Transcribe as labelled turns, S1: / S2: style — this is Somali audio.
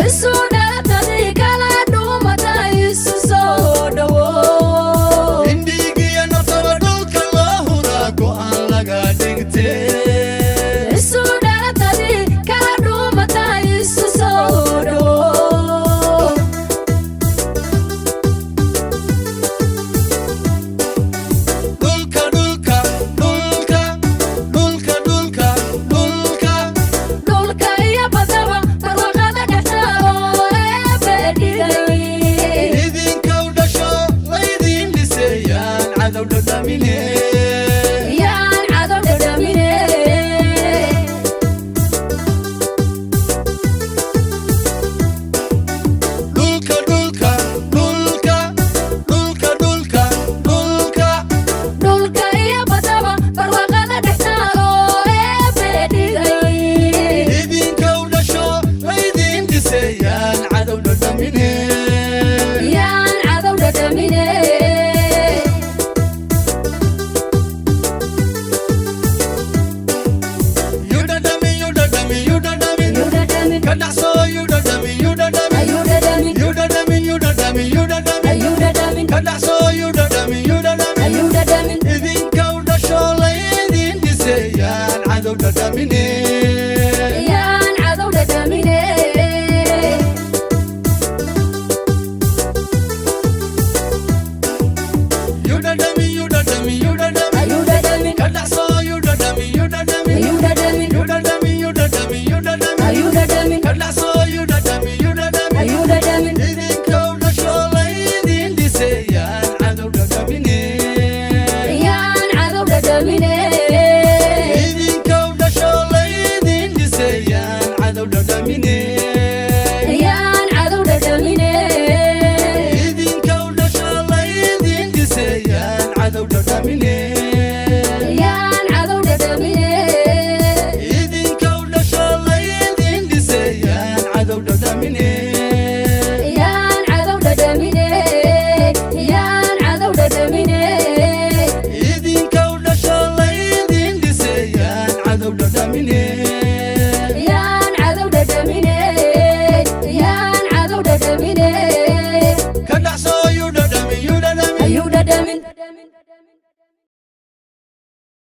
S1: Isu dhalatadii kala dhuumata, isu soo dhowo.
S2: Indhiigiyo naftaba dhulka loo huraa, go'aan laga dhigtee.
S1: Isu dhalatadii kala dhuumata, isu soo dhowo.
S2: Dhulka, dhulka, dhulka, dhulka, dhulka, dhulka.
S1: Dhulka iyo badaba barwaaqada dhextaalo Eebbe dhigay.
S2: Idinkaw dhasho laydin dhiseeyaan cadow dhadhamine.
S1: Yaan cadow dhadhamine.
S2: Dhulka, dhulka, dhulka, dhulka, dhulka, dhulka.
S1: Dhulka iyo badaba barwaaqada dhextaalo Eebbe dhigay.
S2: Idinkaw dhasho laydin dhiseeyaan cadow dhadhamine.
S1: Yaan cadow dhadhamine.
S2: Yudhadhami, yudhadhami, yudhadhami.
S1: Yudhadhamin.
S2: Ka dhacsoo yudhadhami, yudhadhami.
S1: Ayudhadhamin.
S2: Yudhadhami, yudhadhami, yudhadhami.
S1: Ayudhadhamin.
S2: Ka dhacsoo yudhadhami, yudhadhami.
S1: Ayudhadhamin.
S2: Idinkaw dhasho laydin dhiseeyaan cadow dhadhamine.